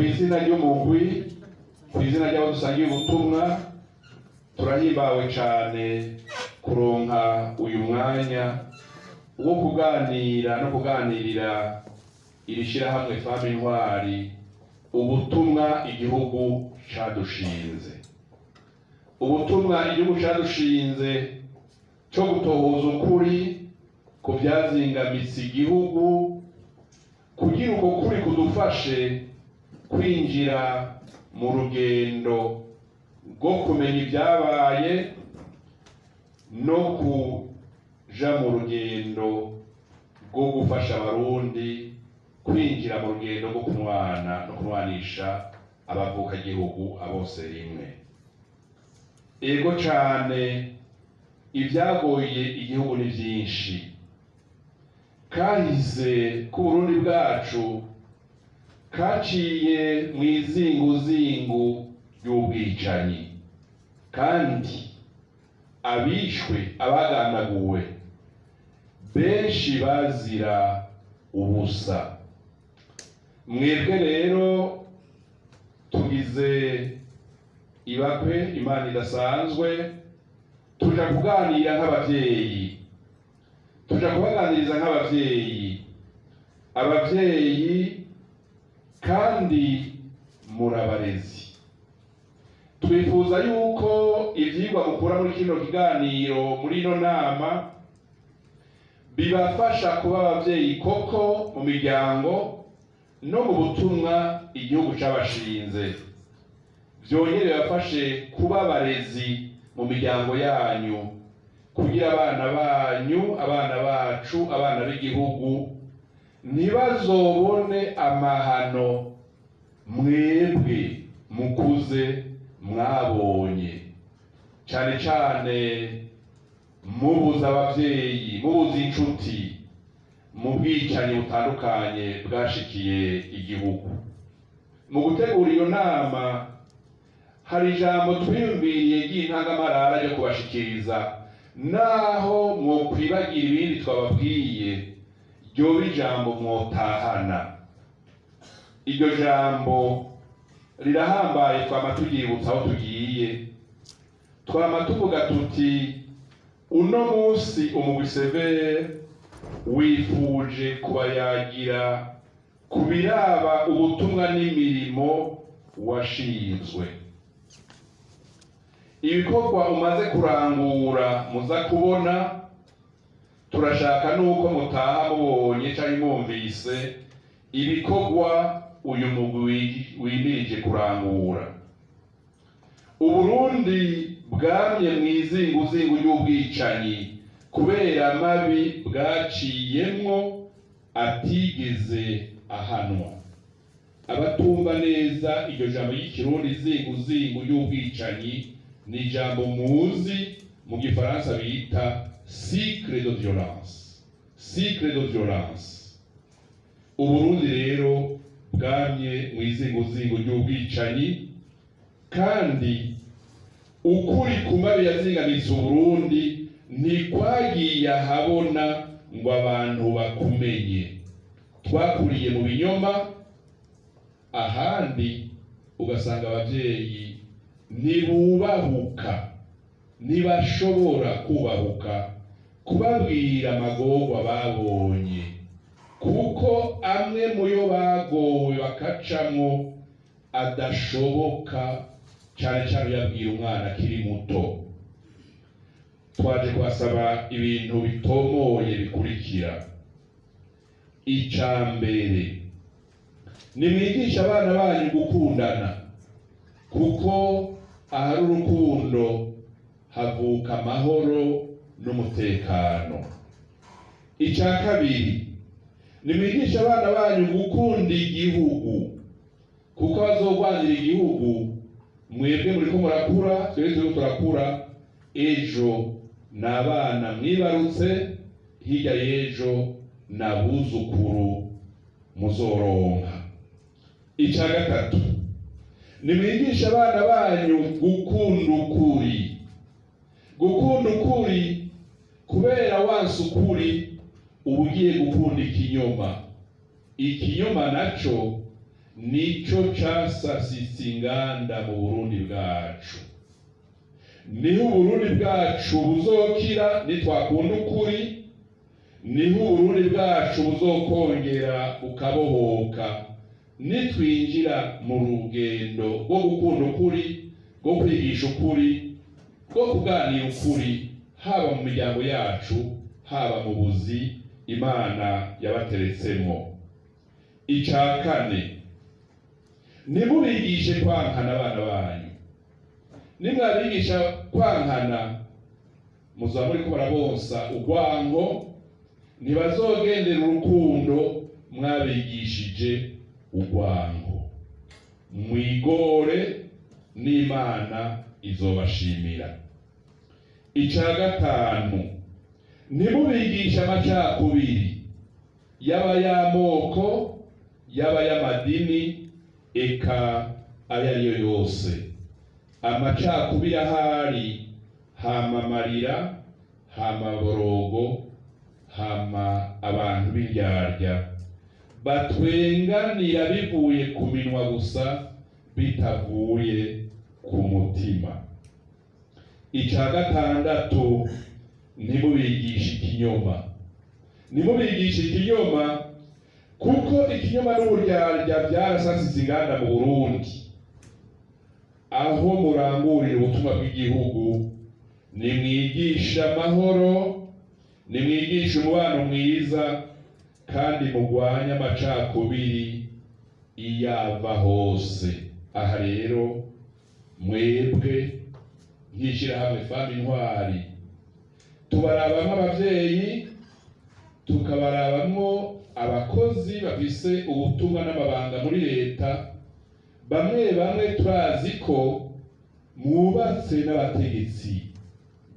Izina ry'umugwi, ku izina ry'abo dusangiye ubutumwa, turahimbawe cane kuronka uyu mwanya wo kuganira no kuganirira iri shirahamwe Femmes Intwari, ubutumwa igihugu cadushinze, ubutumwa igihugu cadushinze co gutohoza ukuri ku vyazingamitse igihugu, kugira uko kuri kudufashe kwinjira mu rugendo rwo kumenya ibyabaye no kuja mu rugendo rwo gufasha Abarundi kwinjira mu rugendo rwo kunwana no kunwanisha abavukagihugu abose rimwe. Ego cane, ibyagoye igihugu ni vyinshi. Kahise k'Uburundi bwacu kaciye mu izinguzingu ry'ubwicanyi, kandi abishwe, abagandaguwe benshi bazira ubusa. Mwebwe rero tugize ibakwe, Imana idasanzwe, tuja kuganira nk'abavyeyi, tuja kubaganiriza nk'abavyeyi, abavyeyi kandi murabarezi. Twifuza yuko ivyigwa mukura muri kino kiganiro, muri ino nama, bibafasha kuba abavyeyi koko mu miryango no mu butumwa igihugu cabashinze, vyongere bibafashe kuba abarezi mu miryango yanyu, kugira abana banyu, abana bacu, abana b'igihugu ntibazobone amahano mwebwe mukuze mwabonye, cane cane mubuze abavyeyi, mubuze inshuti mu bwicanyi butandukanye bwashikiye igihugu. Mu gutegura iyo nama hari ijambo twiyumviriye ry'intangamarara ryo kubashikiriza. Naho mwokwibagira ibindi twababwiye, ryoba ijambo mwotahana. Iryo jambo rirahambaye, twama turyibutsa aho tugiye, twama tuvuga tuti: "Uno munsi umugwi CVR wifuje kubayagira ku biraba ubutumwa n'imirimo washinzwe, ibikorwa umaze kurangura muza kubona. Turashaka nuko mutaha mubonye canke mwumvise ibikorwa uyu mugwi wimirije kurangura." Uburundi bwamye mw'izinguzingu ry'ubwicanyi kubera amabi bwaciyemwo atigeze ahanwa. Abatumva neza iryo jambo ry'Ikirundi, izinguzingu ry'ubwicanyi, ni ijambo muzi mu Gifaransa bita cycle de violence, cycle de violence. Uburundi rero bwamye mu izinguzingu ry'ubwicanyi, kandi ukuri ku mabi yazingamitse Uburundi ntikwagiye ahabona ngo abantu bakumenye. Twakuriye mu binyoma, ahandi ugasanga abavyeyi ntibubahuka, ntibashobora kubahuka kubabwira amagorwa babonye, kuko amwe mu yo bagowe bakacamwo adashoboka, cyane cyane uyabwira umwana akiri muto. Twaje kubasaba ibintu bitomoye bikurikira. Ica mbere, nimwigisha abana banyu gukundana, kuko ahari urukundo havuka amahoro n'umutekano. Icya kabiri, nimwigisha abana banyu gukunda igihugu, kuko bazogwanira igihugu. Mwebwe muriko murakura, twebwe turiko turakura, ejo ni abana mwibarutse, hirya y'ejo ni abuzukuru muzoronka. Icya gatatu, nimwigisha abana banyu gukunda ukuri, gukunda ukuri, kubera wanse ukuri uba ugiye gukunda ikinyoma. Ikinyoma naco Nico casasitse inganda mu Burundi bwacu. Niho Uburundi bwacu buzokira nitwakunda ukuri, niho Uburundi bwacu buzokongera bukabohoka nitwinjira mu rugendo rwo gukunda ukuri, rwo kwigisha ukuri, rwo kuganira ukuri, haba mu miryango yacu, haba mu buzi Imana yabateretsemo. Ica kane, ntimubigishe kwankana abana banyu. Nimwabigisha kwankana, muzaba muriko barabonsa urwango, ntibazogendera urukundo mwabigishije urwango. Mwigore, n'Imana izobashimira. Ica gatanu, ntimubigishe amacakubiri, yaba y'amoko, yaba y'amadini, eka ayo ariyo yose. Amacakubiri ahari hama amarira, hama borogo, hama abantu b'indyarya batwenganira bivuye ku minwa gusa, bitavuye ku mutima. Ica gatandatu, ntimubigishe ikinyoma. Ntimubigishe ikinyoma, kuko ikinyoma n'uburyarya byarasasize inganda mu Burundi. Aho murangurira ubutumwa bw'igihugu, nimwigishe amahoro, nimwigishe umubano mwiza, kandi mugwanye amacakubiri iyava hose. Aha rero, mwebwe nk'ishyirahamwe Femme Intwari, tubarabamwo abavyeyi, tukabarabamwo abakozi bafise ubutumwa n'amabanga muri leta. Bamwe bamwe turazi ko mwubatse n'abategetsi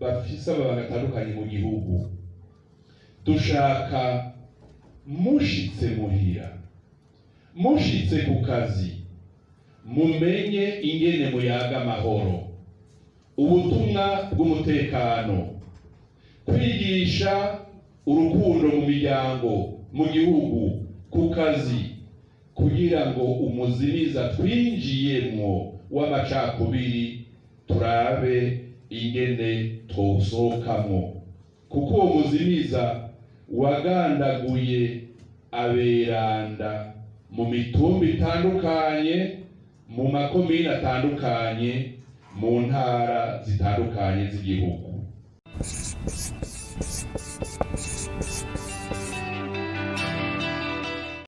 bafise amabanga atandukanye mu gihugu. Dushaka mushitse muhira, mushitse ku kazi, mumenye ingene muyaga amahoro, ubutumwa bw'umutekano, kwigisha urukundo mu miryango, mu gihugu, ku kazi, kugira ngo umuzimiza twinjiyemwo w'amacakubiri turabe ingene twawusohokamwo, kuko uwo muzimiza wagandaguye aberanda mu mitumba itandukanye, mu makomine atandukanye, mu ntara zitandukanye z'igihugu.